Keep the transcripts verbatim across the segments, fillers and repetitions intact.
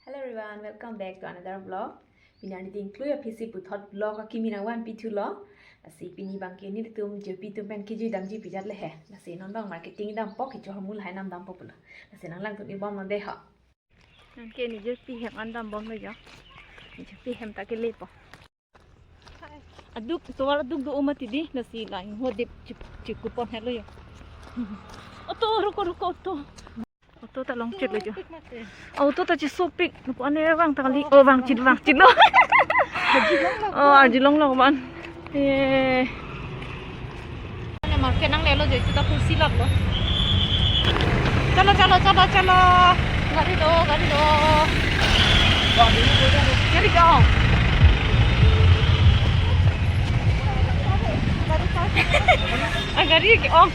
Hello everyone, welcome back to another vlog. Pini arni dingklui aphisi puthot vlog akimi nangvanpi thulo. Lasi pini abangke nelitum jirpi atum pen kejui damji pijat le he. Lasi non abang marketing dampo, kecho hormu lahai nam dampo pulo. Lasi nanglangdun-i bomlo dei ho. Anke ne jirpi hem an dambomlo jo. Ne jirpi hem ta kelepo. Aduk, tovar aduk do-o mati dei, lasi la ingho dip chip, chip kupon helo jo. Auto, ruko, ruko, auto. Auto ta longchitlo jo. Auto ta chisopik. Nangpu-an ne vang ta kali. Oh, vangchit, vangchitlo. Oh, arjulonglo ko-an. Eh. Market nanglelo jo, itum ta kursi laklo. Chalo, chalo, chalo, chalo. Gari do, gari do. Gari do. Ah, gari ke, oh.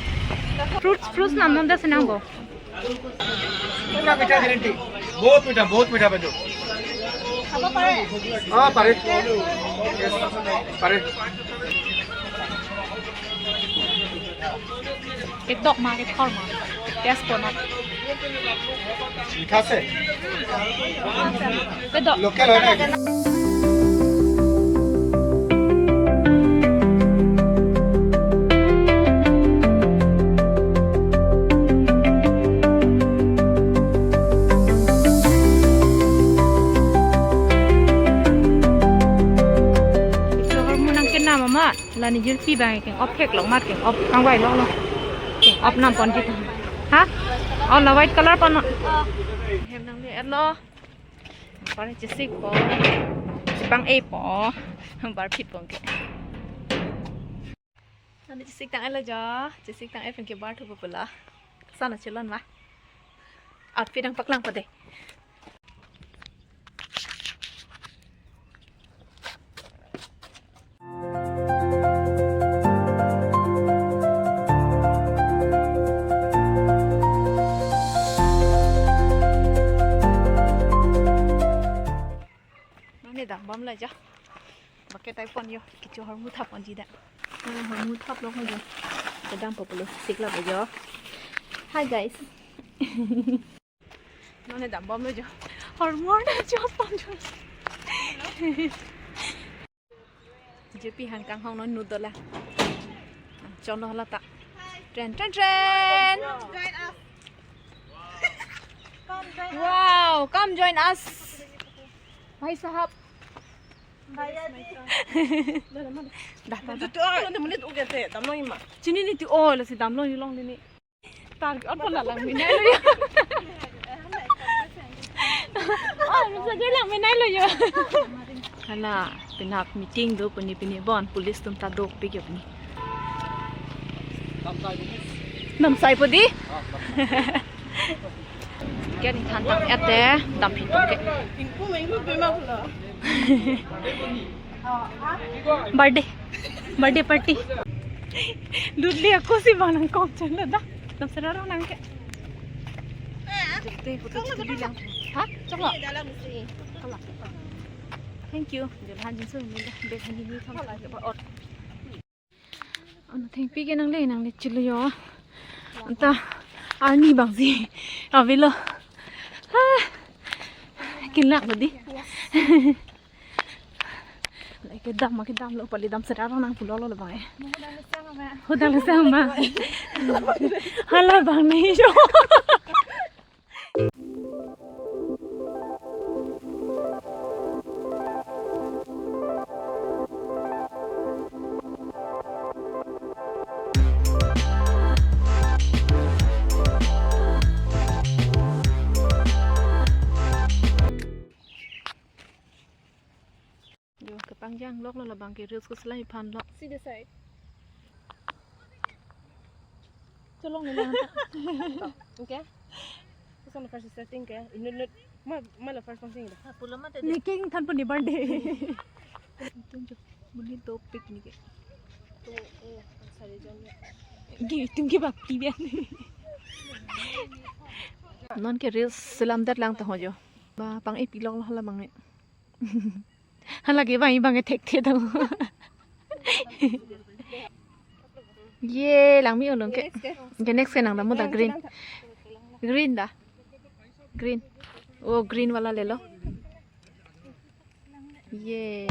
Fruits, fruits nam non da senang bo. पूरा मीठा गारंटी। बहुत मीठा, बहुत मीठा बंधु। খাব পাৰে? অ, পাৰে। পাৰে। Ekdok ma, ekthor ma. Test korna. মিঠা আছে? Ekdok. লোকেল হয় না? Iso hormu nangkenam ma, la ne jirpi abang keng-op theklong ma, keng-op kangvai longlo. Keng-op nampon kita. Ha? Oh, la white color pon. Hem nangle-etlo. Bar chesikpo. Chepang-epo. Bar phitpo ke. Nani chesiktang-etlo jo. Chesiktang-e pen ke bar thupo pulo. Sana chelon ma. Outfit nangpaklangpo dei. Non ne dambomlo jo. Bucket ai pon jo. Kecho hormu thap ponji da. Ah, hormu thaplo ko jo. Kedampo pulo. Sikla bo jo. Hi guys. Non ne dambomlo jo. Hormu nangchot pon jo. Jirpi hangkang hong non noodle la. Chonlo hala ta. Tren, tren, tren. Wow, come join us. Bhai sahab. Dah, dah, dah. Chini ne tu, oh, lasi damlo ni long ni. Target on pala langme nailo jo. Oh, masa dia langme nailo jo. Hala, penap meeting do puni pini bon, police atum ta dopik jo pini. Damsai po dei? Kya ni than tang ete, dam phi to ke. Birthday. Birthday party. Dudli ako si bang nangkok chalo da. Damsara ro nang ke. Jepte photo chuli lang. Ha? Chalo. Chalo. Thank you. Jala hanjin so ni da. Bag hanjin ni tham. Or. Ano thengpi ke nangle nangle chilo jo. Anta arni bang si avelo. Ha. Kinlak lo dei. Like kedam, kedamlo pali damsara nang pulo lo bang e. Hodang le sang bang. Hala bang ni jo. Jo, kepangjang lok lo labang ke reels ko selai phan lo. See the side. Cholong ni lang ta. Okay. This one first setting ke. Inut inut. Ma, ma la first something da. Pulo mate. Ni king than puni birthday. Tum jo. Muni do picnic ke. To, eh, sare jon. Gi tum ki bapti bian. Non ke reels selam dat lang ta ho jo. Ba pang-e pilok lo hala bang e. Hala ke bang e bang e thekthe do. Ye langme-o non ke. Ke next ke nang dam da green. Green da. Green. वो ग्रीन वाला ले लो। ये।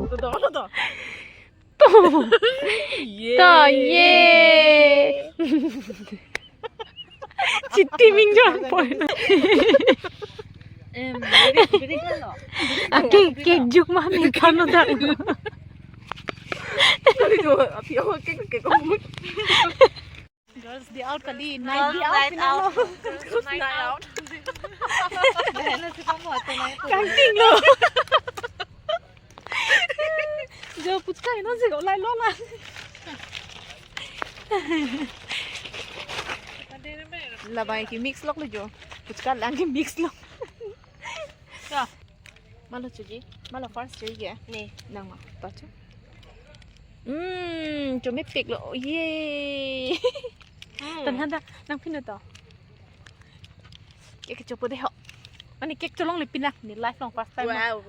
To, to, to, to. To. Ye. To, ye. Chiti ming jor poi. Em, beri, beri kan lo. Ake, ke juma mi kano dak. Kali jo, api ako ke, ke ko. Girls day out kali, night day out, night out. Night out. Kangting lo. Jo puchka ino si ko lai lo la. Labang ke mix lok lo jo. Puchka lang ke mix lok. Ya. Malo chuji, malo first chuji ya. Ni. Nang ma, pachu. Hmm, chumi pik lo. Ye. Hmm. Tan handa, nang pinu to. Cake chopo de ho. Ani cake cholongle pina, ni life long first time. Wow.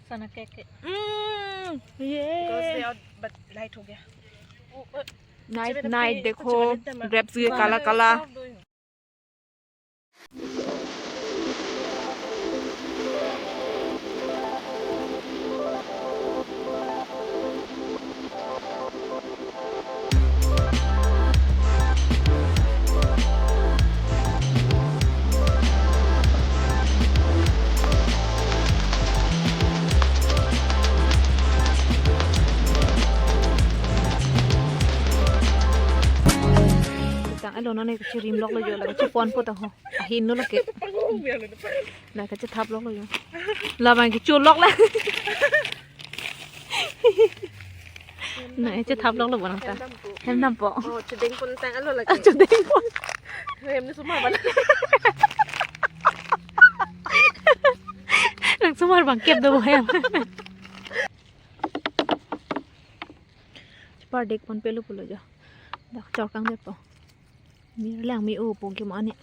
Sana cake. Hmm. Ye. Girls day out, but light ho gaya. Night, night, देखो, grapes ये काला काला। Tang alo nane kachirim lok lo jo, la kachiponpo ta ho. Ahin no lake. La kachithap lok lo jo. Labang ke cholok la. Na, chithap lok lo bonang ta. Hem dampo. Oh, chudeng pon tang alo lake. Chudeng pon. Hem ni sumar bala. Nang sumar bang kep do hem. Chipar dek pon pelo pulo jo. Dak chorkang depo. Mir lang mi o pong ke mo ani.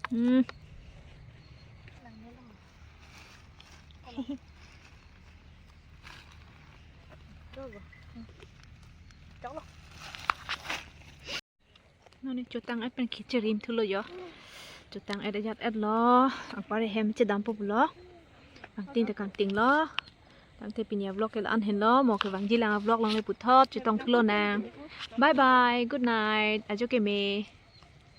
Hmm. Noni chotang et pen kichirim thulo jo. Chotang et ajat et lo. Angpar hem chedampo pulo. Angting ta kangting lo. Tangte pini a-vlog ke la-an henlo. Mo kevangji lang a-vlog longle puthot chetong thulo nang. Bye bye. Good night. Ajo keme.